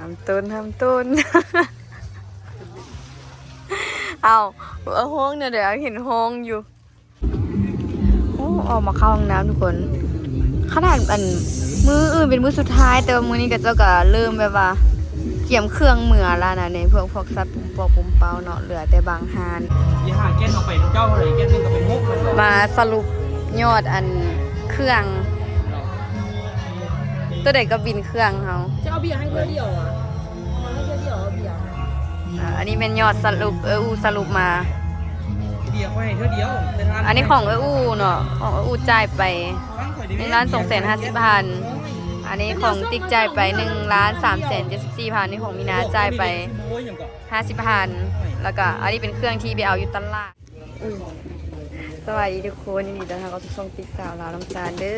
ຫ້າມຕົ້ນ ຫ້າມຕົ້ນ ເອົ້າ ເອົາ ຮ້ອງແນວໃດ ເຫັນຮ້ອງຢູ່. ໂອ້ ອອກມາເຂົ້າຫ້ອງນ້ຳທຸກຄົນ. ຂະໜາດອັນ ມື້ອື່ນເປັນມື້ສຸດທ້າຍ ແຕ່ວ່າມື້ນີ້ເຂົາເຈົ້າກໍເລີ່ມແບບວ່າກຽມເຄື່ອງເມືອແລ້ວນະ ນີ້ ພວກ ພວກສັດ ພວກປຸມເປົ້າເນາະ ເຫຼືອແຕ່ບາງຮ້ານ. ຢ່າຫາແກັນອອກໄປນຳເຈົ້າເລີຍ ແກັນໜຶ່ງກໍເປັນຫົກແລ້ວ. ມາສະຫຼຸບຍອດອັນເຄື່ອງ ໂຕໃດກໍບິນເຄື່ອງເຮົາ. ຈະເອົາເບຍໃຫ້ເທື່ອດຽວອະ ເອົາໃຫ້ເທື່ອດຽວ ເອົາເບຍ. ອ່າ ອັນນີ້ແມ່ນຍອດສະຫຼຸບ ເອື້ອຍອູ້ສະຫຼຸບມາ. ເບຍຂ້ອຍໃຫ້ເທື່ອດຽວ ແຕ່ທານ ອັນນີ້ຂອງເອື້ອຍອູ້ເນາະ ຂອງເອື້ອຍອູ້ຈ່າຍໄປ ໜຶ່ງລ້ານສອງແສນຫ້າສິບພັນ. ອັນນີ້ຂອງຕິກຈ່າຍໄປ ໜຶ່ງລ້ານສາມແສນເຈັດສິບສີ່ພັນ. ນີ້ຂອງມີນາຈ່າຍໄປຫ້າສິບພັນ ແລ້ວກໍອັນນີ້ເປັນເຄື່ອງທີ່ໄປເອົາຢູ່ຕະຫຼາດ. ອຸ້ຍ ສະບາຍດີທຸກຄົນ ຍິນດີຕ້ອນຮັບເຂົ້າສູ່ຊ່ອງຕິກສາວລາວນ້ຳຊານເດີ.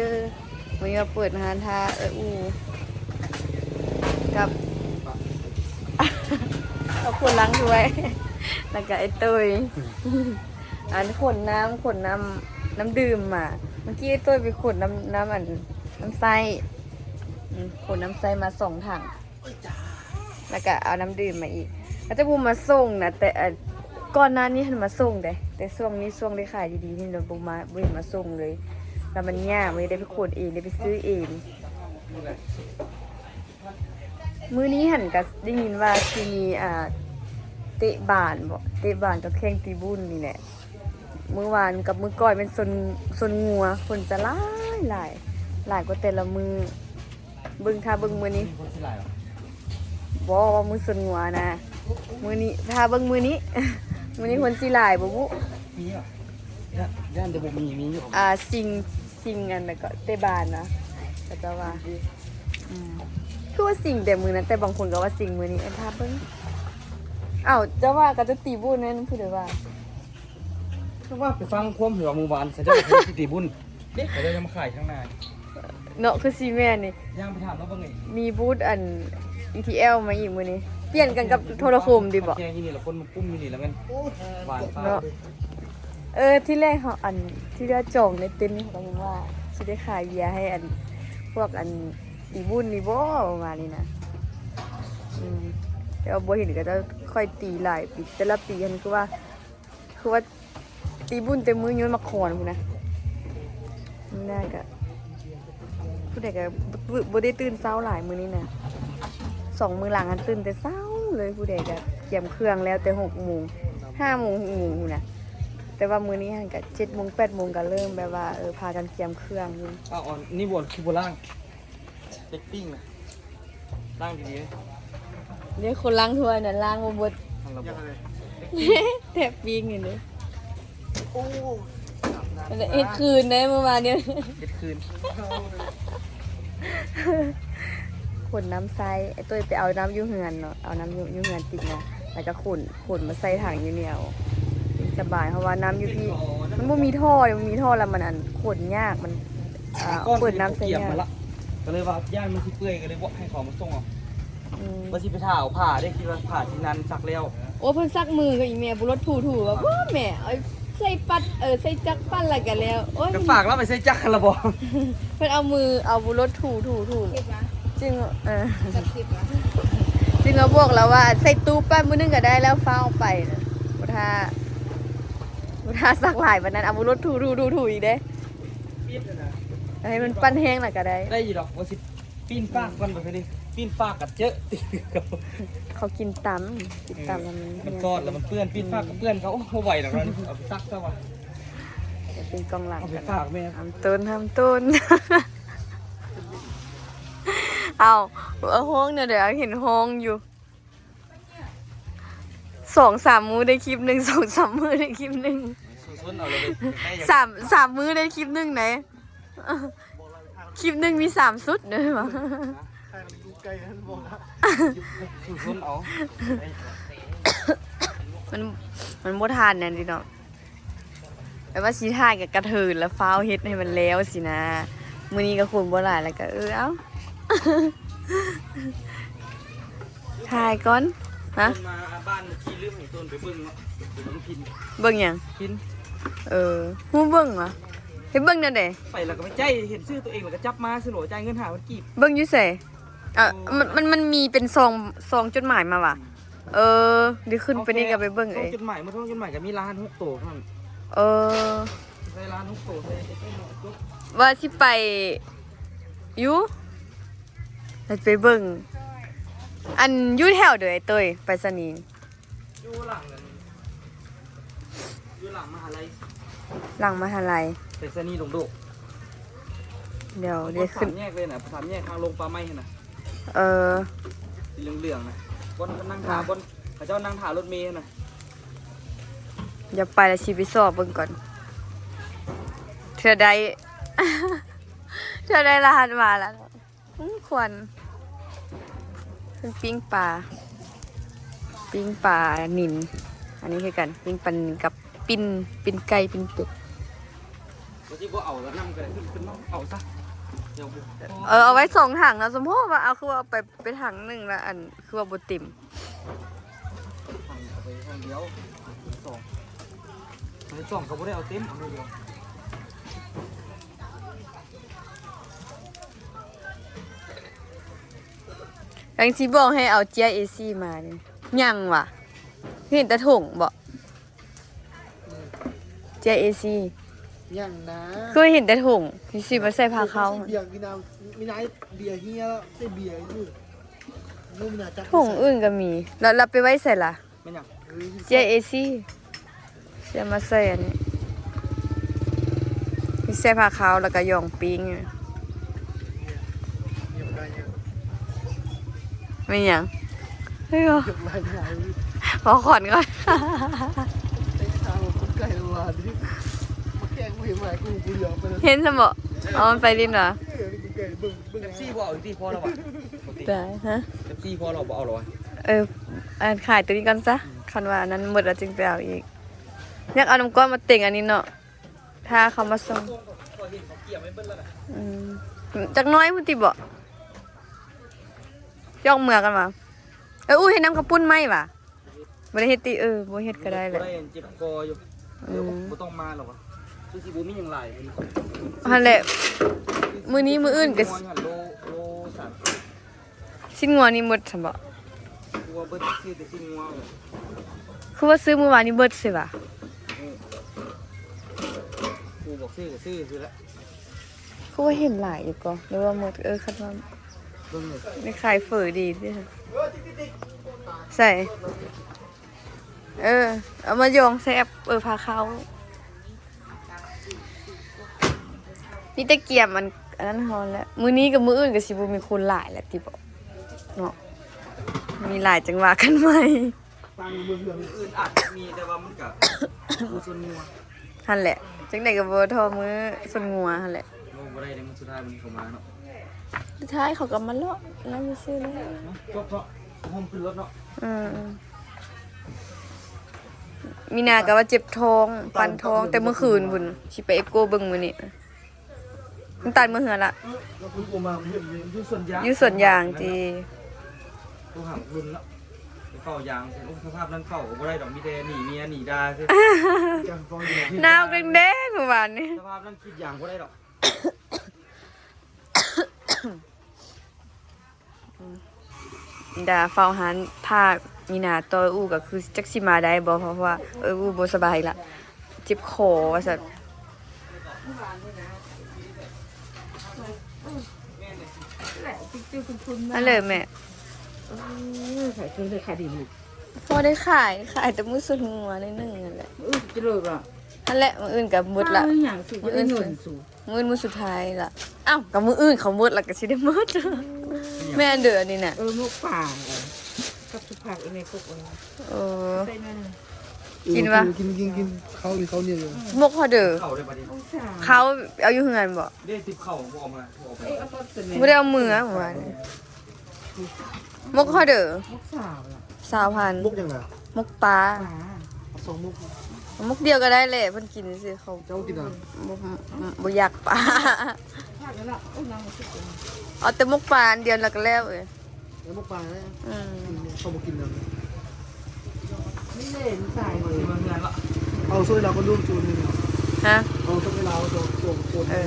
ມື້ນີ້ມາເປີດຮ້ານຖ້າເອື້ອຍອູ້ກັບ ກັບຄົນລ້າງຖ້ວຍ ແລ້ວກໍອ້າຍຕຸ້ຍ ອັນ ຂົນນ້ຳ ຂົນນ້ຳ ນ້ຳດື່ມມາ. ເມື່ອກີ້ອ້າຍຕຸ້ຍໄປຂົນນ້ຳ ນ້ຳອັນ ນ້ຳໃຊ້ ອືມ ຂົນນ້ຳໃຊ້ມາສອງຖັງ. ແລ້ວກະເອົານ້ຳດື່ມມາອີກ ເຂົາເຈົ້າບໍ່ມາສົ່ງນະ ແຕ່ ເອີ່ ກ່ອນໜ້ານີ້ຫັ້ນມາສົ່ງເດ້ ແຕ່ຊ່ວງນີ້ ຊ່ວງໄດ້ຂາຍດີໆນີ້ລະບໍ່ມາ ບໍ່ເຫັນມາສົ່ງເລີຍ ລະມັນຍາກ ມັນໄດ້ໄປຂົນເອງ ໄດ້ໄປຊື້ເອງ. ມື້ນີ້ຫັ້ນກະໄດ້ຍິນວ່າຊິມີ ອ່າ ເຕະບານບໍ ເຕະບານກັບແຂ່ງຕີບຸນນີ້ແຫຼະ. ມື້ວານກັບມື້ກ່ອນແມ່ນຊົນ ຊົນງົວ ຄົນຈະຫຼາຍ ຫຼາຍ ຫຼາຍກວ່າແຕ່ລະມື້. ເບິ່ງ ຖ້າເບິ່ງມື້ນີ້ ຄົນຊິຫຼາຍຫວາ? ບໍ່ ວ່າມື້ຊົນງົວນະ ມື້ນີ້ ຖ້າເບິ່ງມື້ນີ້ ມື້ນີ້ຄົນຊິຫຼາຍບໍ່ບຸ? ມີຫວາ? ຢ້ານ ຢ້ານແຕ່ບໍ່ມີ ມີຢູ່. ອ່າ ຊິງ ຊິງອັນນັ້ນກໍເຕະບານນະ ເຂົາເຈົ້າວ່າ ອືມ ຄືວ່າຊິງແຕ່ມື້ນັ້ນ ແຕ່ບາງຄົນກໍວ່າຊິງມື້ນີ້ ເອີ ຖ້າເບິ່ງ. ເອົ້າ ເຈົ້າວ່າເຂົາເຈົ້າຕີບຸນນັ້ນ ຜູ້ໃດວ່າ? ຄືວ່າໄປຟັງຄວາມເຂົາເວົ້າມື້ວານ ເຂົາເຈົ້າວ່າເຂົາຊິຕີບຸນເດ້ ເຂົາເຈົ້າຍັງມາຂາຍຂ້າງໜ້າເນາະ ຄືຊິແມ່ນນີ້. ຍ່າງໄປຖາມລາວເບິ່ງເອງ. ມີບູດອັນ ອີທີແອລ ມາອີກມື້ນີ້ ປ່ຽນກັນກັບໂທລະຄົມຕິບໍ? ແຂ່ງຢູ່ນີ້ລະ ຄົນມາປຸ້ມຢູ່ນີ້ລະແມ່ນຫວານເນາະ. ເອີ ທີແລກເຮົາ ອັນ ທີ່ວ່າຈອງໃນເຕັນນີ້ ເຂົາກໍຍັງວ່າຊິໄດ້ຂາຍເບຍໃຫ້ອັນ ພວກອັນ ຕີບຸນນີ້ບໍ ປະມານນີ້ນະ. ອືມ ແຕ່ວ່າບໍ່ເຫັນເຂົາເຈົ້າຄ່ອຍຕີຫຼາຍປີ ແຕ່ລະປີຫັ້ນຄືວ່າ ຄືວ່າຕີບຸນແຕ່ມື້ໂຍນໝາກຂອນພຸ້ນນະ. ມື້ໜ້າກະ ຜູ້ໃດກະ ບໍ່ ບໍ່ໄດ້ຕື່ນເຊົ້າຫຼາຍມື້ນີ້ນະ ສອງມື້ຫຼັງຫັ້ນຕື່ນແຕ່ເຊົ້າເລີຍ. ຜູ້ໃດກະກຽມເຄື່ອງແລ້ວແຕ່ຫົກໂມງ ຫ້າໂມງ ຫົກໂມງພຸ້ນນະ. ແຕ່ວ່າມື້ນີ້ຫັ້ນກະເຈັດໂມງ ແປດໂມງກະເລີ່ມແບບວ່າ ເອີ ພາກັນກຽມເຄື່ອງຢູ່. ອ້າວ ອັນນີ້ບໍ່ ຄືບໍ່ລ້າງ? ເປັກປີ້ງນະ ລ້າງດີໆ ເດ້. ຄົນລ້າງຖ້ວຍນະ ລ້າງບໍ່ເບິດ ແທບປີ້ງຢູ່ເດ້. ໂອ້ ເຮັດຄືນເດ້ມື້ວານນີ້ ເຮັດຄືນ. ຂົນນ້ຳໃຊ້ ອ້າຍຕຸ້ຍໄປເອົານ້ຳຢູ່ເຮືອນເນາະ ເອົານ້ຳຢູ່ ຢູ່ເຮືອນຕິກເນາະ ແລ້ວກະຂົນ ຂົນມາໃສ່ຖັງຢູ່ນີ້ ເອົາ ສະບາຍ ເພາະວ່ານ້ຳຢູ່ພີ້ມັນບໍ່ມີທໍ່ ມັນມີທໍ່ແລ້ວມັນ ອັນ ຂົນຍາກ ມັນ ອ່າ ເປີດນ້ຳໃສ່ຍາກ. ກໍເລີຍວ່າຢ້ານມັນຊິເປື່ອຍ ກໍເລີຍບອກໃຫ້ເຂົາມາສົ່ງເອົາ. ອືມ ວ່າຊິໄປຖ້າເອົາຜ້າເດ້ ຄິດວ່າຜ້າທີ່ນັ້ນຊັກແລ້ວ. ໂອ້ ເພິ່ນຊັກມືກໍອີແມ່ບຸລົດຖູໆ ວ່າ ໂອ້ ແມ່ ເອົາໃສ່ປັດ ເອີ ໃສ່ຈັກປັ່ນລະກະແລ້ວ. ໂອ້ຍ ກໍຝາກລາວໄປໃສ່ຈັກຫັ້ນລະບໍ? ເພິ່ນເອົາມື ເອົາບຸລົດຖູໆ ຈຶ່ງ ເອີ ຈຶ່ງມາບອກລາວວ່າ ໃສ່ຕູ້ປັ້ນມື້ໜຶ່ງກໍໄດ້ແລ້ວ ຟ້າວເອົາໄປນະ. ບໍ່ຖ້າ ບໍ່ຖ້າຊັກຫຼາຍປານນັ້ນ ເອົາບຸລົດຖູໆ ອີກເດ້. ໃຫ້ມັນປັ່ນແຫ້ງລະກະໄດ້ ໄດ້ຢູ່ດອກ. ວ່າຊິ ປີ້ນປາກກ່ອນ ບໍ່ໄດ້ປີ້ນປາກກັນເຈີ້. ເຂົາກິນຕຳ ກິນຕຳ ເອີ ແລ້ວມັນ ມັນຊອດແລ້ວມັນເປື້ອນ ປີ້ນປາກກໍເປື້ອນເຂົາ. ໂອ້ ບໍ່ໄຫວດອກ ເອົາໄປຊັກຊະວ່າ ເປັນກອງຫຼັງ ເອົາໄປຝາກແມ່ ຫ້າມຕົ້ນ ຫ້າມຕົ້ນ. ເອົ້າ ເອົາ ຮ້ອງແນວໃດ ເຫັນຮ້ອງຢູ່. ສອງສາມມື້ໄດ້ຄລິບໜຶ່ງ ສອງສາມມື້ໄດ້ຄລິບໜຶ່ງ ສາມ ສາມມື້ໄດ້ຄລິບໜຶ່ງໃດ. ຄລິບໜຶ່ງມີສາມຊຸດເດີ ມັນ ມັນບໍ່ທັນແນວນີ້ເນາະ. ແບບວ່າຊິຖ່າຍກັບກະເທີຍ ແລ້ວຟ້າວເຮັດໃຫ້ມັນແລ້ວຊີ້ນະ. ມື້ນີ້ກໍຄົນບໍ່ຫຼາຍ ແລ້ວກໍ ເອີ ເອົ້າ ຖ່າຍກ່ອນ. ຮະ? ມາບ້ານທີ່ລືມໃຫ້ຕົນໄປເບິ່ງເນາະ ໄປເບິ່ງພິນ. ເບິ່ງຫຍັງ? ພິນ. ເອີ ຮູ້ເບິ່ງຫວາ? ເຮັດເບິ່ງແນວໃດ? ໄປແລ້ວກໍໄປໃຈ ເຫັນຊື່ຕົວເອງ ແລ້ວກໍຈັບມາ ສະໂຫຼຈ່າຍເງິນຫ້າພັນກີບ. ເບິ່ງຢູ່ໃສ? ເອີ ມັນ ມັນ ມັນມີເປັນຊອງ ຊອງຈົດໝາຍມາຫວາ? ເອີ ດຽວຂຶ້ນໄປນີ້ກໍໄປເບິ່ງເອີງ. ເອົາແຄ່ຊອງຈົດໝາຍ ມາຊອງຈົດໝາຍກໍມີລ້ານຫົກໂຕເທົ່ານັ້ນ. ເອີ ໄດ້ລ້ານຫົກໂຕ ໃສ່ ວ່າຊິໄປຢູ່ ແລ້ວໄປເບິ່ງ. ອັນ ຢູ່ແຖວໃດ ເຕີຍ ໄປສະນີ? ຢູ່ຫຼັງນັ້ນ ຢູ່ຫຼັງມະຫາໄລ ຫຼັງມະຫາໄລ ໄປສະນີດົງໂດກ. ດຽວ ດຽວຂຶ້ນ ສາມແຍກເລີຍນະ ສາມແຍກທາງລົງປ່າໄມ້ຫັ້ນນະ. ເອີ ສີເຫຼືອງໆນະ ບ່ອນນັ່ງຖ້າ ບ່ອນເຂົາເຈົ້ານັ່ງຖ້າລົດເມຫັ້ນນະ. ດຽວໄປແລ້ວຊິໄປຊອກເບິ່ງກ່ອນ ເທື່ອໄດ້ ເທື່ອໄດ້ລະຫັດມາແລ້ວ. ອື ຄວັນ ເປັນປີ້ງປາ ປີ້ງປານິນ. ອັນນີ້ຄືກັນ ປີ້ງປານິນກັບປີ້ນ ປີ້ນໄກ່ ປີ້ນເປັດ. ບໍ່ຊິບໍ່ເອົາລະນຳກໍໄດ້ ຂຶ້ນ ຂຶ້ນມາເອົາຊະ. ດຽວ ເອີ ເອົາໄວ້ສອງຖັງເນາະ. ສົມມຸດວ່າເອົາ ຄືວ່າເອົາໄປ ໄປຖັງໜຶ່ງລະ ອັນ ຄືວ່າບໍ່ເຕັມ. ເອົາໄປຖັງດຽວ ສອງ ສອງກໍບໍ່ໄດ້ເອົາເຕັມ ເອົາໜ້ອຍດຽວ. ຍັງຊິບອກໃຫ້ເອົາເຈ້ຍເອສີ່ມານີ້ ຍັງຫວາ? ເຫັນແຕ່ຖົງບໍ? ເຈ້ຍເອສີ່ ຍັງນະ ຄືເຫັນແຕ່ຖົງ ຊິຊື້ມາໃສ່ພາເຂົ້າ. ເບຍກິນນ້ຳ ມີນາຍເບຍເຮຍແລ້ວ ໃສ່ເບຍຢູ່. ນຸ່ມນະຈັກ ຖົງອື່ນກໍມີ ແລ້ວ ແລ້ວໄປໄວ້ໃສລະ? ແມ່ນຫຍັງ? ເຈ້ຍເອສີ່ ຊິເອົາມາໃສ່ອັນນີ້ ມີແຊ່ຜ້າຂາວ ແລ້ວກໍຢອງປີ້ງ. ແມ່ນຫຍັງ? ເຮີ້ຍ ເວົ້າຂວັນກ່ອນ. ເຫັນຊັ້ນບໍ? ເອົາມັນໄປຫຼິ້ນຫວາ? ເປັບຊີບໍ່ເອົາອີກຕິ ພໍແລ້ວຫວາ? ໄດ້ ຮະ? ເປັບຊີພໍແລ້ວ ບໍ່ເອົາແລ້ວຫວາ? ເອີ ອັນ ຂາຍໂຕນີ້ກ່ອນຊະ ຄັນວ່າອັນນັ້ນໝົດແລ້ວຈຶ່ງໄປເອົາອີກ. ຢາກເອົານ້ຳກ້ອນມາເຕັງອັນນີ້ເນາະ ຖ້າເຂົາມາສົ່ງ. ອືມ ຈັກໜ້ອຍພຸ້ນຕິບໍ? ຈອກເມືອກັນຫວາ? ເອີ ອູ້ ເຮັດນ້ຳເຂົ້າປຸ້ນໃໝ່ຫວາ? ບໍ່ໄດ້ເຮັດຕິ? ເອີ ບໍ່ເຮັດກໍໄດ້ແຫຼະ ບໍ່ໄດ້ ເຈັບຄໍຢູ່. ອືມ ບໍ່ຕ້ອງມາແລ້ວຫວາ? ຄືຊິບໍ່ມີຫຍັງຫຼາຍ ຫັ້ນແຫຼະ. ມື້ນີ້ມື້ອື່ນກໍ ໂລ ໂລສາມ ຊີ້ນງົວນີ້ໝົດຊັ້ນບໍ? ຄືວ່າເບິດ ຊື້ແຕ່ຊີ້ນງົວ. ຄືວ່າຊື້ມື້ວານນີ້ເບິດຊິຫວາ? ເອີ ກູບອກຊື້ກໍຊື້ ຊື້ແຫຼະ. ຄືວ່າເຫັນຫຼາຍຢູ່ກໍ ຫຼືວ່າໝົດ? ເອີ ຄັນວ່າ ເບິ່ງເລີຍ ໄດ້ຂາຍເຝີດີຕິ. ໃສ່ ເອີ ເອົາມາຢອງແຊບ. ເອີ ພາເຂົ້າ ມີແຕ່ກຽມອັນ ອັນນັ້ນເຮົາແຫຼະ. ມື້ນີ້ກັບມື້ອື່ນກໍຊິບໍ່ມີຄົນຫຼາຍແຫຼະຕິບໍເນາະ ມີຫຼາຍຈັ່ງວ່າກັນໃໝ່. ມື້ອື່ນອາດຈະມີ ແຕ່ວ່າມັນກະບໍ່ຊົນງົວ. ຫັ້ນແຫຼະ ຈັ່ງໃດກໍບໍ່ທໍ່ມື້ຊົນງົວຫັ້ນແຫຼະ. ບໍ່ ບໍ່ໄດ້ເດ້ ມື້ສຸດທ້າຍມັນເຂົ້າມາເນາະ. ສຸດທ້າຍເຂົາກໍມາເລາະນຳຊື່ໆເນາະ. ເນາະ ຈົບເນາະ ໂຮມຂຶ້ນລົດເນາະ. ເອີ ມີນາກໍວ່າເຈັບທ້ອງ ປັ່ນທ້ອງແຕ່ມື້ຄືນພຸ້ນ ຊິໄປເອັກໂກເບິ່ງມື້ນີ້. ນ້ຳຕານເມືອເຮືອນລະ ຢູ່ສວນຢາງຕິ. ໂທຫາລຸນເນາະ ໄປເຝົ້າຢາງ. ໂອ້ ສະພາບນັ້ນເຝົ້າກໍບໍ່ໄດ້ດອກ ມີແຕ່ໜີເມຍໜີດ່າຊື່. ໜາວແດງໆ ມື້ວານນີ້ ສະພາບນັ້ນກຣີດຢາງບໍ່ໄດ້ດອກ. ດາເຝົ້າຮ້ານຜ້າມີນາຕໍ່ອູ້ ກໍຄືຈັກຊິມາໄດ້ບໍ່ ເພາະວ່າເອື້ອຍອູ້ບໍ່ສະບາຍລະ ເຈັບຄໍວ່າຊັ້ນ. ຫັ້ນເລີແມ່. ເອີ ຂາຍເຄື່ອງໄດ້ຂາຍດີຢູ່. ພໍໄດ້ຂາຍ ຂາຍແຕ່ມື້ຊົນງົວໜ້ອຍໜຶ່ງຫັ້ນແຫຼະ. ມື້ອື່ນຊິເລີກລະ. ຫັ້ນແຫຼະ ມື້ອື່ນກໍໝົດລະ. ມື້ອື່ນມື້ສຸດທ້າຍລະ. ອ້າວ ກໍມື້ອື່ນເຂົາໝົດລະກໍຊິໄດ້ໝົດ. ແມ່ນເດີ ອັນນີ້ນະ. ເອີ ໝົກປາກັບສຸຜັກອີ່ແມ່ກົກ. ເອີ ໃສ່ໜ້ອຍໜຶ່ງ ກິນວະ? ກິນ ກິນ ກິນ ເຂົ້ານີ້ ເຂົ້າໜຽວຢູ່. ໝົກເຮົາເດີ ເຂົ້າເອົາຢູ່ເຮືອນບໍ່? ບໍ່ໄດ້ເອົາເມືອ ໝົກເຮົາເດີ ໝົກຊາວລະ ຊາວພັນ. ໝົກຫຍັງນະ? ໝົກປາ. ປາ ເອົາສອງໝົກ ໝົກດຽວກໍໄດ້ແຫຼະ ເພິ່ນກິນຊື່ເຂົາ. ເຈົ້າກິນຫຍັງ? ບໍ່ ບໍ່ຢາກປາ. ເອົາແຕ່ໝົກປາອັນດຽວແລ້ວກໍແລ້ວເອີຍ. ແລ້ວໝົກປານະ? ອືມ ເຂົາບໍ່ກິນນຳ. ນີ້ເດ້ ມັນຕາຍເລີຍ. ເອົາຊ່ວຍລາວກໍລູກຈູນ. ຮະ? ເອົາຊ່ວຍລາວໂຕ ໂຕຄົນ. ເອີ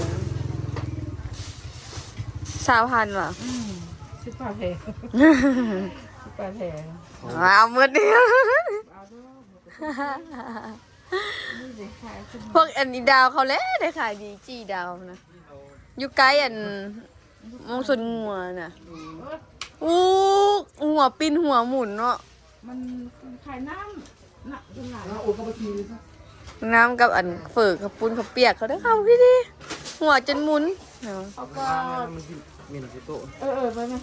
ຊາວພັນຫວາ? ອືມ ປາແພງ ປາແພງ ເອົາໝົດເດີ ເອົາເດີ ພວກອັນນີ້ດາວເຂົາແຫຼະໄດ້ຂາຍດີ ຈີ່ດາວນະ ຢູ່ໃກ້ອັນ ມອງຊົນງົວນະ ອູ້ ຫົວປິ່ນຫົວໝູນເນາະ ມັນຂາຍນ້ຳນະ ສ່ວນຫຼາຍ ນ້ຳກັບອັນເຝີ ເຂົ້າປຸ້ນ ເຂົ້າປຽກ ເຂົາໄດ້ເຂົ້າດີໆ ຫົວຈົນໝູນເນາະ ເຂົາກໍ ເໝັນຊິໂຕະ ເອີໆ ໄປ ມາ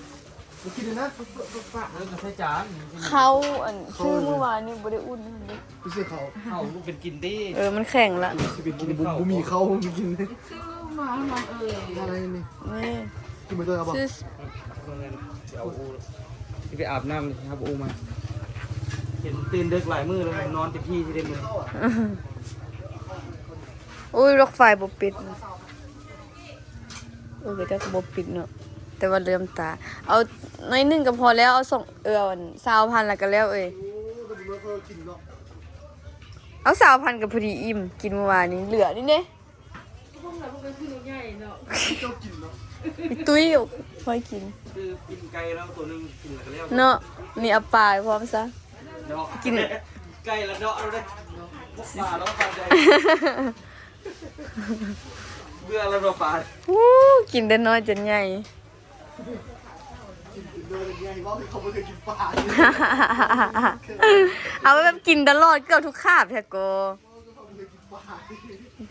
ກິນເລີຍນະ ເອີ ກໍໃສ່ຈານ ເຂົ້າອັນ ເຂົ້າ ຊື້ມື້ວານນີ້ບໍ່ໄດ້ອຸ່ນເດ້ ໄປຊື້ເຂົ້າ ເຂົ້າລູກເປັນກິນເດ້ ເອີ ມັນແຂງລະ ຊິໄປກິນ ບໍ່ມີເຂົ້າໄປກິນ ຊື້ມາໃຫ້ເອີຍ ອະໄລນີ້ ນີ້ ກິນໄປຕົວເອົາບໍ່ ຊື້ ຊິເອົາອູ່ ຊິໄປອາບນ້ຳ ຊິຫາອູ່ມາ ເຫັນຕື່ນເດິກຫຼາຍມື້ແລ້ວ ນອນເຕັມທີ່ຊິໄດ້ມື້ ໂອ້ຍ ລັອກໄຟບໍ່ປິດ ເອີ ເຂົາເຈົ້າກໍບໍ່ປິດເນາະ ແຕ່ວ່າເຫຼື້ອມຕາ ເອົາໜ້ອຍໜຶ່ງກໍພໍແລ້ວ ເອົາສອງ ເອີ ເອົາອັນ ຊາວພັນລະກໍແລ້ວເອີຍ ເອົາຊາວພັນກໍພໍດີອີ່ມ ກິນມື້ວານນີ້ເຫຼືອນີ້ເດ້ ເຈົ້າກິນເນາະ ຕຸ້ຍ ຂ້ອຍກິນ ຄືປີ້ງໄກ່ແລ້ວຕົວໜຶ່ງກິນແລ້ວກໍແລ້ວເນາະ ມີເອົາປາໄປພ້ອມຊະ ເນາະ ກິນໄກ່ລະເນາະ ເອົາເດ້ ພວກປາລະປາໃດ ເບື່ອລະເນາະປາ ໂອ້ ກິນແຕ່ນ້ອຍຈົນໃຫຍ່ ເວົ້າຄືເຂົາບໍ່ເຄີຍກິນປາ ເອົາແບບກິນຕະຫຼອດ ເກືອບທຸກຄາບແທ້ກໍ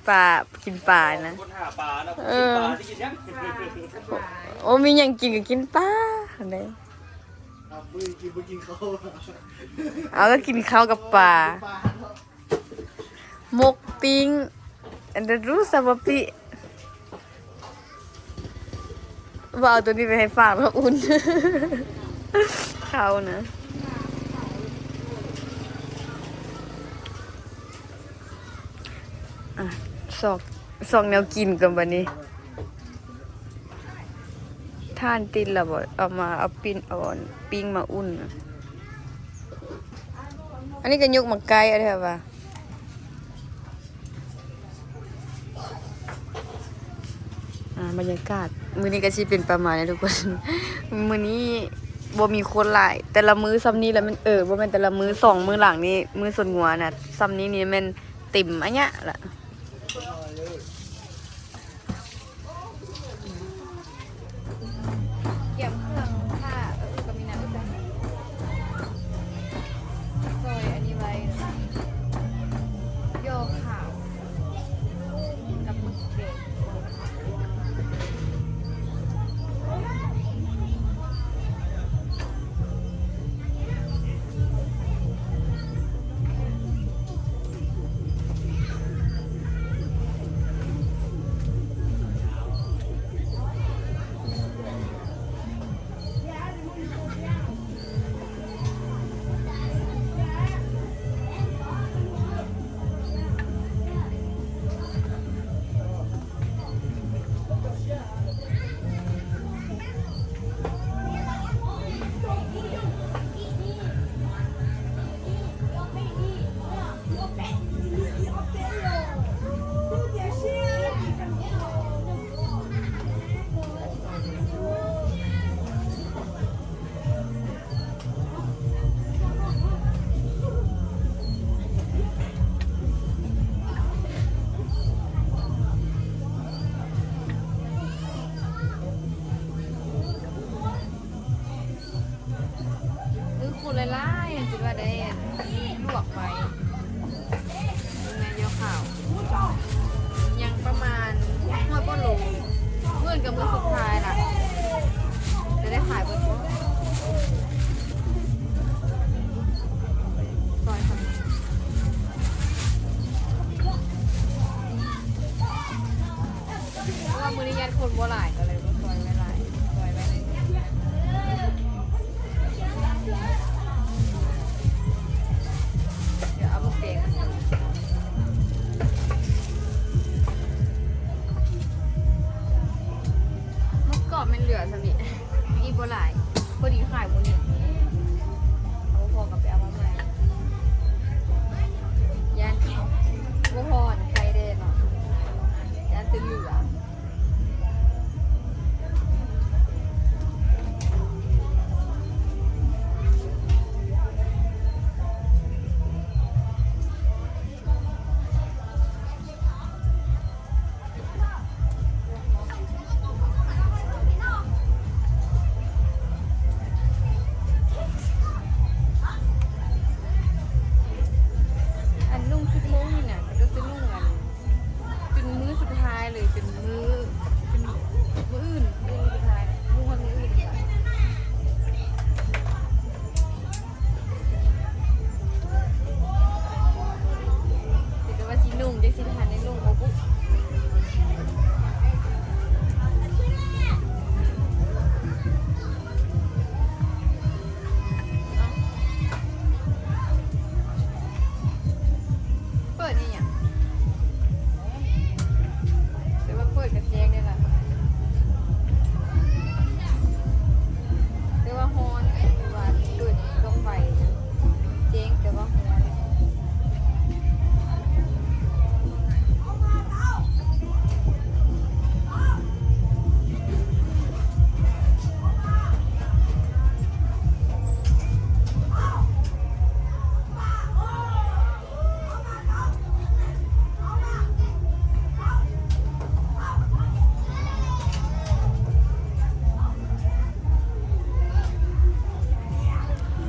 ປາ ກິນປານະ ຄົນຫາປາເນາະ ເອີ ກິນປາຊິກິນຫຍັງ ໂອ້ ມີຫຍັງກິນກໍກິນປາຫັ້ນເດ້ ເອົາ ມື້ກິນບໍ່ກິນເຂົ້າ ເອົາ ກໍກິນເຂົ້າກັບປາ ໝົກ ປີ້ງ ອັນເດຣູຊາບາປິ ວ່າເອົາໂຕນີ້ໄປໃຫ້ຝາກແລ້ວອຸ່ນ ເຂົ້ານະ ອ່ະ ຊອກ ຊອກແນວກິນກ່ອນບັດນີ້ ຖ່ານຕິດແລ້ວບໍ່ ເອົາມາ ເອົາປີ້ງ ເອົາປີ້ງມາອຸ່ນ ອັນນີ້ກໍຍົກມາໃກ້ ເອົາແທ້ວ່າ ອ່າ ບັນຍາກາດມື້ນີ້ກໍຊິເປັນປະມານນີ້ທຸກຄົນ ມື້ນີ້ບໍ່ມີຄົນຫຼາຍ ແຕ່ລະມື້ຊ່ຳນີ້ລະແມ່ນ ເອີ ບໍ່ແມ່ນແຕ່ລະມື້ ສອງມື້ຫຼັງນີ້ ມື້ຊົນງົວນະ ຊ່ຳນີ້ນີ້ແມ່ນເຕັມອະຍະລະ. ກຽມເຄື່ອງຖ້າ ເອີ ກໍມີນ້ຳອີກ ຊອຍອັນນີ້ໄວ້ ຍໍຂາວກັບໝຶກແດງ. ມື້ຄົນຫຼາຍໆ ຈົນວ່າໄດ້ລວກໄວ້ ແມ່ນເຫຍື່ອຂາວ ຍັງປະມານຮ້ອຍກວ່າໂລ ມື້ອື່ນກໍມື້ສຸດທ້າຍລະ ຈະໄດ້ຂາຍເບິດບໍ່? ຊອຍທຳ ເພາະວ່າມື້ນີ້ຢ້ານຄົນບໍ່ຫຼາຍ ກໍເລີຍບໍ່ຊອຍໄວ້ຫຼາຍ ຊອຍໄວ້ໜ້ອຍໜຶ່ງ ດຽວເອົາໝູແກງ ໝູກອບແມ່ນເຫຼືອສ່ຳນີ້ ມີບໍ່ຫຼາຍ.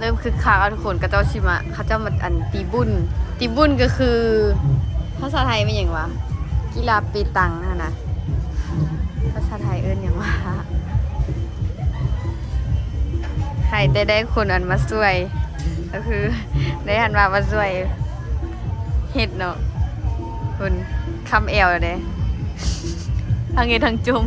ເລີ່ມຄຶກຄັກແລ້ວທຸກຄົນ ເຂົາເຈົ້າຊິມາ ເຂົາເຈົ້າມາ ອັນ ຕີບຸນ ຕີບຸນກໍຄື ພາສາໄທແມ່ນຫຍັງຫວາ? ກິລາເປຕັງຫັ້ນນະ ພາສາໄທເອີ້ນຫຍັງຫວາ? ໃຫ້ແຕ່ໄດ້ຄົນອັນມາຊ່ວຍ ກໍຄືໄດ້ຫັ້ນວ່າມາຊ່ວຍເຮັດເນາະ ເພິ່ນຄຳແອວເດ້ ທັງເຮັດທັງຈົ່ມ.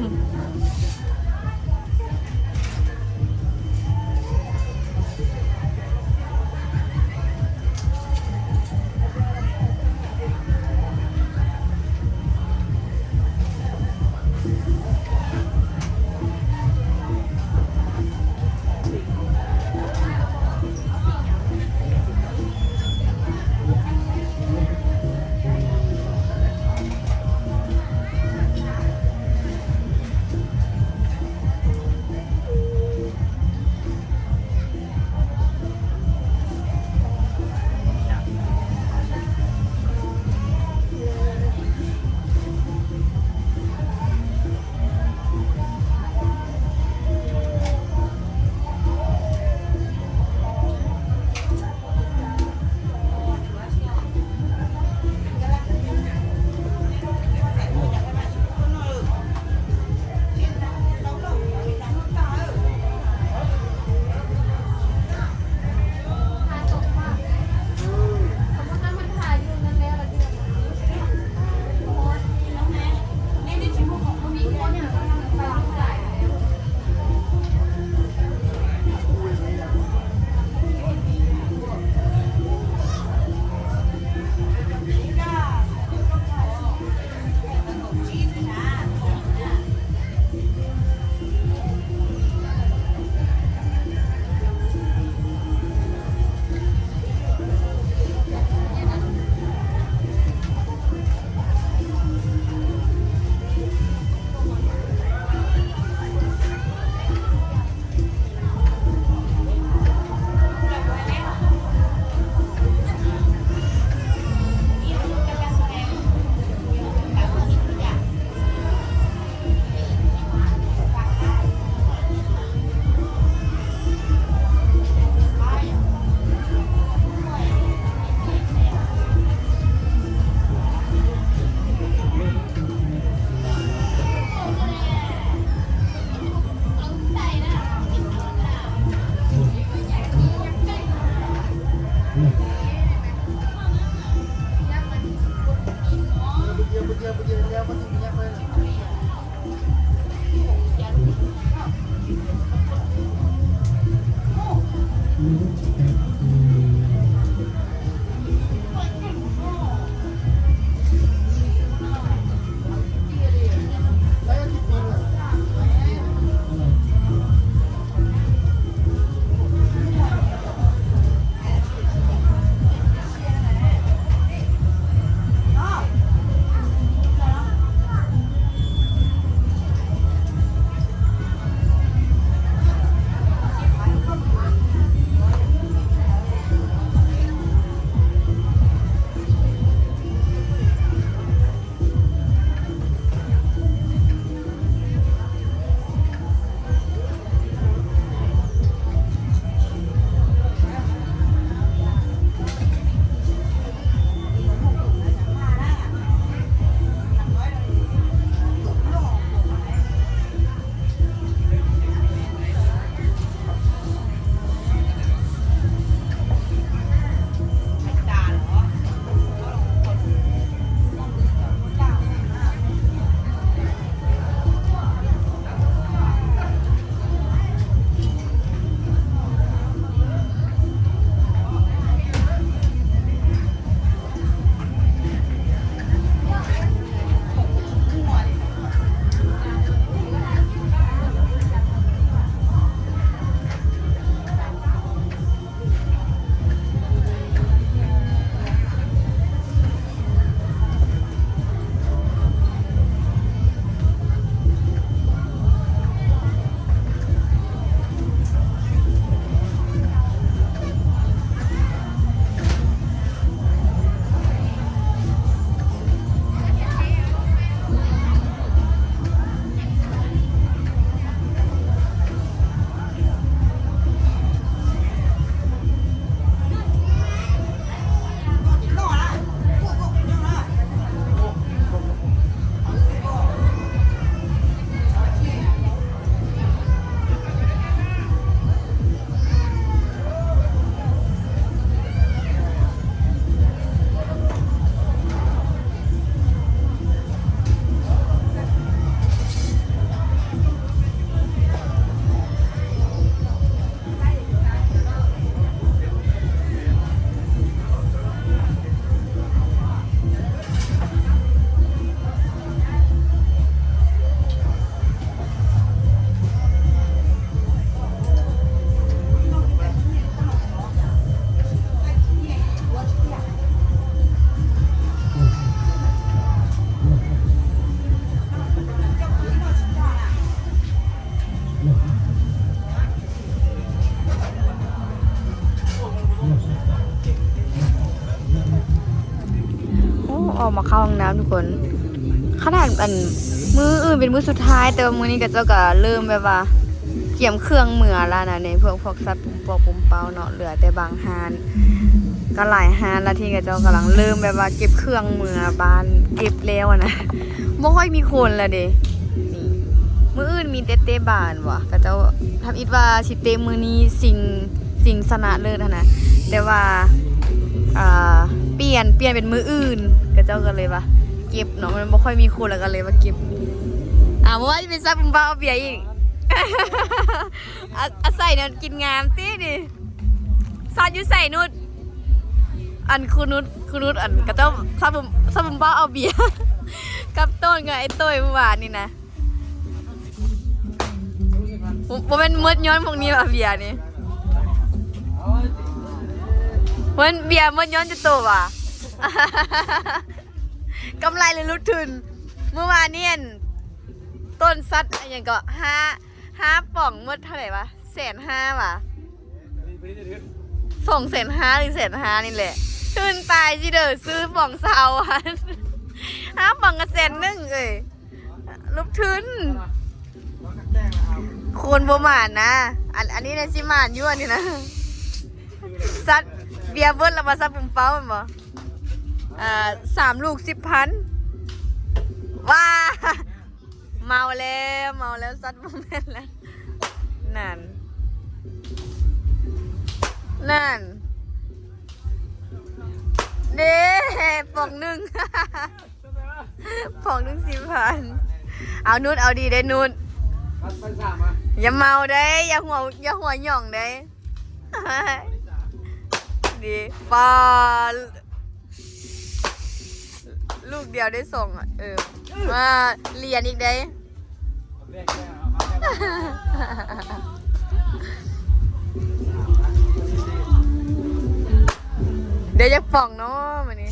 ອອກມາເຂົ້າຫ້ອງນ້ຳທຸກຄົນ. ຂະໜາດອັນ ມື້ອື່ນເປັນມື້ສຸດທ້າຍ ແຕ່ວ່າມື້ນີ້ເຂົາເຈົ້າກໍເລີ່ມແບບວ່າກຽມເຄື່ອງເມືອແລ້ວນະ ໃນພວກ ພວກສັດ ພວກປຸມເປົ້າເນາະ ເຫຼືອແຕ່ບາງຮ້ານ ກໍຫຼາຍຮ້ານລະທີ່ເຂົາເຈົ້າກຳລັງເລີ່ມແບບວ່າເກັບເຄື່ອງເມືອບ້ານ ເກັບແລ້ວຫັ້ນນະ ບໍ່ຄ່ອຍມີຄົນລະເດ. ນີ້ ມື້ອື່ນມີແຕ່ເຕະບານຫວາ ເຂົາເຈົ້າທຳອິດວ່າຊິເຕະມື້ນີ້ຊິງ ຊິງຊະນະເລີດຫັ້ນນະ ແຕ່ວ່າ ອ່າ ປ່ຽນ ປ່ຽນເປັນມື້ອື່ນ ເຂົາເຈົ້າກໍເລີຍວ່າເກັບເນາະ ມັນບໍ່ຄ່ອຍມີຄົນ ແລ້ວກໍເລີຍວ່າເກັບ. ອ່າ ບໍ່ວ່າຊິເປັນສັດປຸມເປົ້າເອົາເບຍອີກ ອາ ອາໄສແນວກິນງາມຕິນີ້. ສັດຢູ່ໃສນຸດ? ອັນຄູນຸດ ຄູນຸດ ອັນເຂົາເຈົ້າສັດປຸມ ສັດປຸມເປົ້າເອົາເບຍ ກັບໂຕນກັບໄອ້ໂຕ້ຍມື້ວານນີ້ນະ. ບໍ່ ບໍ່ແມ່ນໝົດຍ້ອນພວກນີ້ຫວາ ເບຍນີ້ ເພິ່ນເບຍໝົດຍ້ອນເຈົ້າໂຕຫວາ ກຳໄລ ຫຼື ຫຼຸດທຶນ? ມື້ວານນີ້ອັນ ຕົ້ນສັດ ອັນຫຍັງເກາະ ຫ້າ ຫ້າປ່ອງໝົດເທົ່າໃດຫວາ ແສນຫ້າຫວາ ສອງແສນຫ້າ ຫຼື ແສນຫ້ານີ້ແຫຼະ ທຶນຕາຍຊິເດີ ຊື້ປ່ອງຊາວອັນ ຫ້າປ່ອງກໍແສນໜຶ່ງເອີຍ. ລົບທຶນ ຄົນບໍ່ໝານນະ ອັນ ອັນນີ້ນະຊິໝານຢູ່ ອັນນີ້ນະ ສັດເບຍເບິດແລ້ວມາສັດປຸມເປົ້າແມ່ນບໍ່? ອ່າ ສາມລູກສິບພັນ ວ້າ ເມົາແລ້ວ ເມົາແລ້ວ ສັດບໍ່ແມ່ນແລ້ວ ນັ້ນ ນັ້ນ ເດ້ ປ່ອງໜຶ່ງ ປ່ອງໜຶ່ງສິບພັນ ເອົານຸດ ເອົາດີເດ້ນຸດ ຢ່າເມົາເດ້ ຢ່າຫົວ ຢ່າຫົວຫຍ້ອງເດ້ ດີ ປາ ລູກດຽວໄດ້ສອງ ເອີ ມາລຽນອີກເດ້. ເດ ຢາກປ່ອງເນາະມື້ນີ້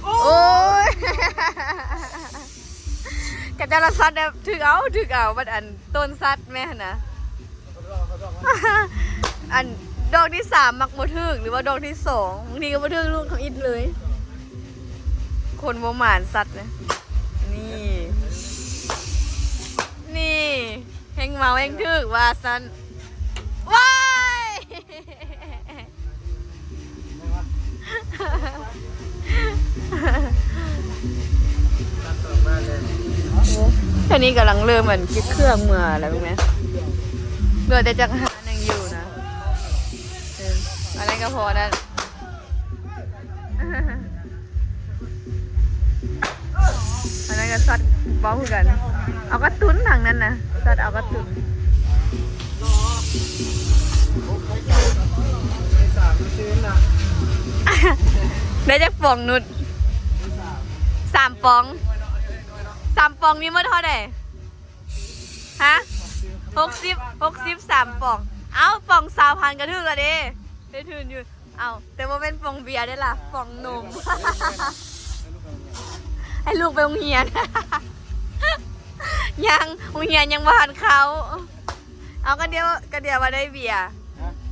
ໂອ້ຍ ກະຈະລະສັດແບບຖືກເອົາ ຖືກເອົາ ບັດອັນຕົ້ນສັດແມ່ຫັ້ນນະ. ອັນດອກທີສາມມັກບໍ່ຖືກ ຫຼືວ່າດອກທີສອງ ບາງທີກໍບໍ່ຖືກລູກທຳອິດເລີຍ ຄົນບໍ່ໝານສັດເລີຍ ນີ້ ນີ້ ແຮ່ງເມົາແຮ່ງຖືກວ່າຊັ້ນ ວ້າຍ. ເທື່ອນີ້ກຳລັງເລີ່ມອັນເກັບເຄື່ອງເມືອແລ້ວແມ່ນ ເຫຼືອແຕ່ຈັກຫາໜຶ່ງຢູ່ນະ ເອີ ອັນນັ້ນກໍພໍນັ້ນ ອັນນັ້ນກໍສັດເວົ້າຄືກັນ ເອົາກະຕຸ້ນທາງນັ້ນນະ ສັດເອົາກະຕຸ້ນ. ໄດ້ຈັກປອງນຸດ? ສາມປອງ ສາມປອງມີໝົດເທົ່າໃດ? ຮະ? ຫົກສິບ ຫົກສິບ ສາມປອງ ເອົ້າ ປອງຊາວພັນກໍຖືກແລ້ວເດ້ ໄດ້ທຶນຢູ່. ເອົ້າ ແຕ່ບໍ່ແມ່ນປ່ອງເບຍເດ້ລະ ປ່ອງນົມ ໃຫ້ລູກໄປໂຮງຮຽນ ຍັງ ໂຮງຮຽນຍັງບໍ່ທັນເຂົ້າ. ເອົາ ກະດຽວ ກະດຽວວ່າໄດ້ເບຍ ຮະ?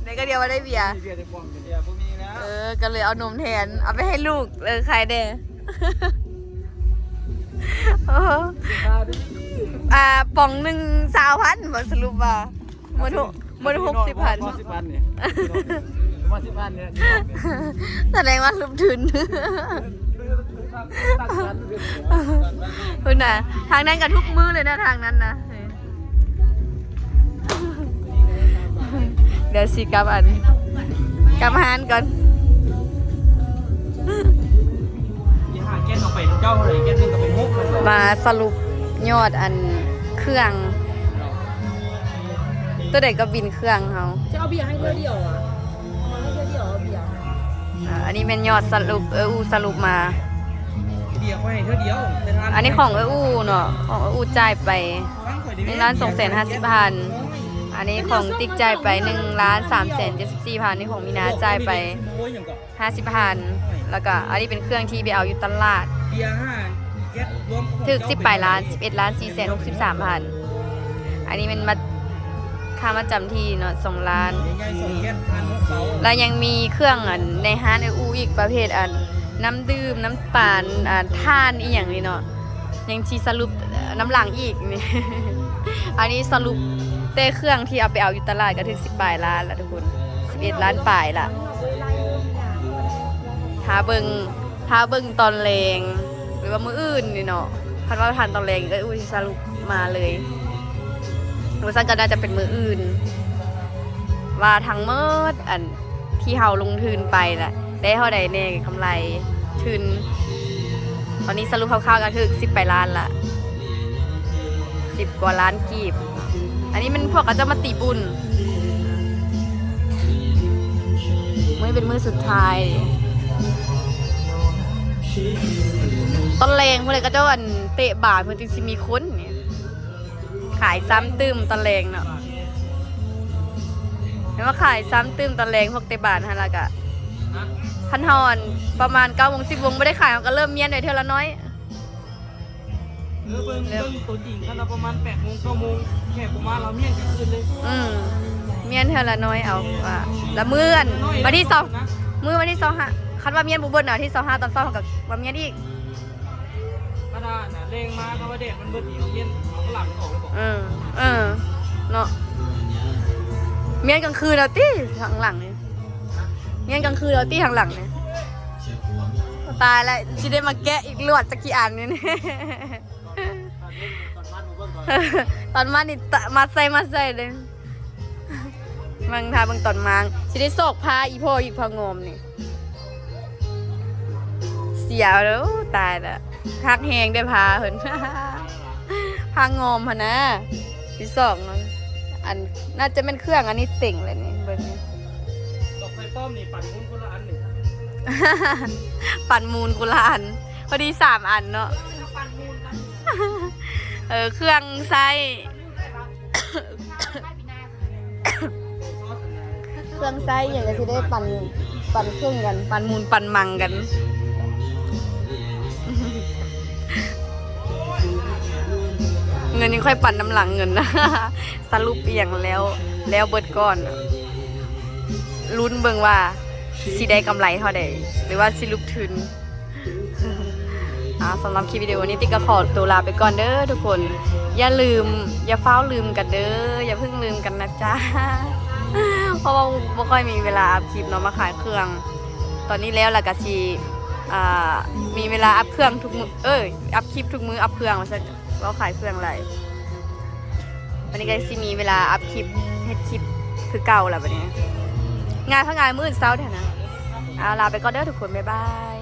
ໄດ້ ກະດຽວວ່າໄດ້ເບຍ ເບຍຈັກປ່ອງ ເບຍບໍ່ມີແລ້ວ ເອີ ກະເລີຍເອົານົມແທນ ເອົາໄປໃຫ້ລູກ ເອີ ຂາຍແດ່. ໂອ້ ອ່າ ປອງໜຶ່ງຊາວພັນບໍ່ ສະຫຼຸບວ່າ ໝົດຫົກ ໝົດຫົກສິບພັນ ປອງສິບພັນນີ້ ປະມານສິບພັນນີ້ ສະແດງວ່າລົງທຶນ ພຸ້ນນະ ທາງນັ້ນກໍທຸກມື້ເລີຍນະ ທາງນັ້ນນະ. ດຽວຊິກັບອັນ ກັບຮ້ານກ່ອນ ມາສະຫຼຸບຍອດອັນເຄື່ອງ ໂຕໃດກໍບິນເຄື່ອງເຮົາ ຈະເອົາເບຍໃຫ້ເທື່ອດຽວອະ ເອົາໃຫ້ເທື່ອດຽວເອົາເບຍ ອ່າ ອັນນີ້ແມ່ນຍອດສະຫຼຸບ ເອື້ອຍອູ້ສະຫຼຸບມາ ເບຍຂ້ອຍໃຫ້ເທື່ອດຽວ ອັນນີ້ຂອງເອື້ອຍອູ້ເນາະ ຂອງເອື້ອຍອູ້ຈ່າຍໄປ ໜຶ່ງລ້ານສອງແສນຫ້າສິບພັນ ອັນນີ້ຂອງຕິກຈ່າຍໄປ ໜຶ່ງລ້ານສາມແສນເຈັດສິບສີ່ພັນ ນີ້ຂອງມີນາຈ່າຍໄປ ຫ້າສິບພັນ ແລ້ວກະອັນນີ້ເປັນເຄື່ອງທີ່ໄປເອົາຢູ່ຕະຫຼາດ ຖືກສິບປາຍລ້ານ ສິບເອັດລ້ານສີ່ແສນຫົກສິບສາມພັນ ອັນນີ້ແມ່ນມາ ຄ່າມາດຈຳທີ່ເນາະ ສອງລ້ານ ແລ້ວຍັງມີເຄື່ອງອັນໃນຮ້ານເອື້ອຍອູອີກ ປະເພດອັນນ້ຳດື່ມ ນ້ຳຕານ ອັນຖ່ານອີ່ຫຍັງນີ້ເນາະ ຍັງຊິສະຫຼຸບນຳຫຼັງອີກນີ້ ອັນນີ້ສະຫຼຸບແຕ່ເຄື່ອງທີ່ເອົາໄປເອົາຢູ່ຕະຫຼາດກໍຖືກສິບປາຍລ້ານລະທຸກຄົນ ສິບເອັດລ້ານປາຍລະ. ຖ້າເບິ່ງ ຖ້າເບິ່ງຕອນແລງ ຫຼືວ່າມື້ອື່ນນີ້ເນາະ ຄັນວ່າທັນຕອນແລງເອື້ອຍອູຊິສະຫຼຸບມາເລີຍ ບໍ່ຊັ້ນກໍໜ້າຈະເປັນມື້ອື່ນ ວ່າທັງໝົດອັນທີ່ເຮົາລົງທຶນໄປນະ ໄດ້ເທົ່າໃດແດ່ ກຳໄລທຶນ ຕອນນີ້ສະຫຼຸບຄ່າວໆກໍຖືກສິບປາຍລ້ານລະ ສິບກວ່າລ້ານກີບ. ອັນນີ້ແມ່ນພວກເຂົາເຈົ້າມາຕີບຸນ ມື້ນີ້ເປັນມື້ສຸດທ້າຍ ຕອນແລງພຸ້ນແຫຼະ ເຂົາເຈົ້າອັນເຕະບານ ເພິ່ນຈຶ່ງຊິມີຄົນນີ້ ຂາຍຊ້ຳຕື່ມຕອນແລງເນາະ ແມ່ນວ່າຂາຍຊ້ຳຕື່ມຕອນແລງ ພວກເຕະບານຫັ້ນລະກະ ຄັນເຮົາອັນປະມານເກົ້າໂມງ ສິບໂມງບໍ່ໄດ້ຂາຍ ເຮົາກໍເລີ່ມມ້ຽນໄດ້ເທື່ອລະໜ້ອຍ. ເອີ ເບິ່ງ ເບິ່ງໂຕຈິງ ຄັນວ່າປະມານແປດໂມງ ເກົ້າໂມງ ແຂກບໍ່ມາ ລາວມ້ຽນກາງຄືນເລີຍ. ອືມ ມ້ຽນເທື່ອລະໜ້ອຍເອົາວ່າ ລະມື້ອັນວັນທີສອງ ມື້ວັນທີຊາວຫ້າ ຄັນວ່າມ້ຽນບໍ່ເບິດນະ ວັນທີຊາວຫ້າຕອນເຊົ້າ ເຮົາກໍມາມ້ຽນອີກ. ຄັນວ່ານະ ແລງມາ ຄັນວ່າແດດມັນເບິດນີ້ ເຮົາມ້ຽນເອົາຂ້າງຫຼັງອອກເລີຍບໍ? ເອີ ເອີ ເນາະ ມ້ຽນກາງຄືນເອົາຕິ ທາງຫຼັງນີ້ ມ້ຽນກາງຄືນເອົາຕິ ທາງຫຼັງນີ້. ຕາຍແລ້ວ ຊິໄດ້ມາແກະອີກລວດຈັກກີ່ອັນນີ້. ຕອນມັດນີ້ ຕະ ມັດໃສ່ ມັດໃສ່ເດ້. ເບິ່ງ ຖ້າເບິ່ງຕອນມາງ ຊິໄດ້ຊອກຜ້າອີ່ພໍ່ອີກ ຜ້າງອມນີ້ ເສຍແລ້ວ. ໂອ້ ຕາຍແລ້ວ ຮັກແຮງເດ້ຜ້າເພິ່ນ ຜ້າງອມຫັ້ນນະ ຊິຊອກເນາະ. ອັນ ໜ້າຈະແມ່ນເຄື່ອງອັນນີ້ເຕັງແຫຼະນີ້ ເບິ່ງນີ້ ດອກໄຟປ້ອມນີ້ ປັ່ນມູນຄົນລະອັນນີ້ ປັ່ນມູນຄົນລະອັນ ພໍດີສາມອັນເນາະ ເອີ ເຄື່ອງໃຊ້ ເຄື່ອງໃຊ້ຫຍັງກໍຊິໄດ້ປັ່ນ ປັ່ນເຄິ່ງກັນ ປັ່ນມູນປັ່ນມັງກັນ. ເງິນຍັງຄ່ອຍປັ່ນນຳຫຼັງເງິນ ສະຫຼຸບອີ່ຫຍັງແລ້ວ ແລ້ວເບິດກ່ອນ. ລຸ້ນເບິ່ງວ່າຊິໄດ້ກຳໄລເທົ່າໃດ ຫຼືວ່າຊິຫຼຸບທຶນ. ອ່າ ສຳລັບຄລິບວິດີໂອນີ້ ຕິກະຂໍຕົວລາໄປກ່ອນເດີທຸກຄົນ. ຢ່າລືມ ຢ່າຟ້າວລືມກັນເດີ ຢ່າເພິ່ງລືມກັນນະຈ໊ະ ເພາະວ່າບໍ່ຄ່ອຍມີເວລາອັບຄລິບເນາະ ມາຂາຍເຄື່ອງ. ຕອນນີ້ແລ້ວ ແລ້ວກະຊິ ອ່າ ມີເວລາອັບເຄື່ອງທຸກມື້ ເອີຍ ອັບຄລິບທຸກມື້ ອັບເຄື່ອງວ່າຊັ້ນ ເວົ້າຂາຍເຄື່ອງຫຼາຍ. ວັນນີ້ກໍຊິມີເວລາອັບຄລິບ ເຮັດຄລິບຄືເກົ່າລະບັດນີ້ ງ່າຍພະງ່າຍ ມື້ອື່ນເຊົ້າແທ້ນະ. ເອົາ ລາໄປກ່ອນເດີທຸກຄົນ ບາຍບາຍ.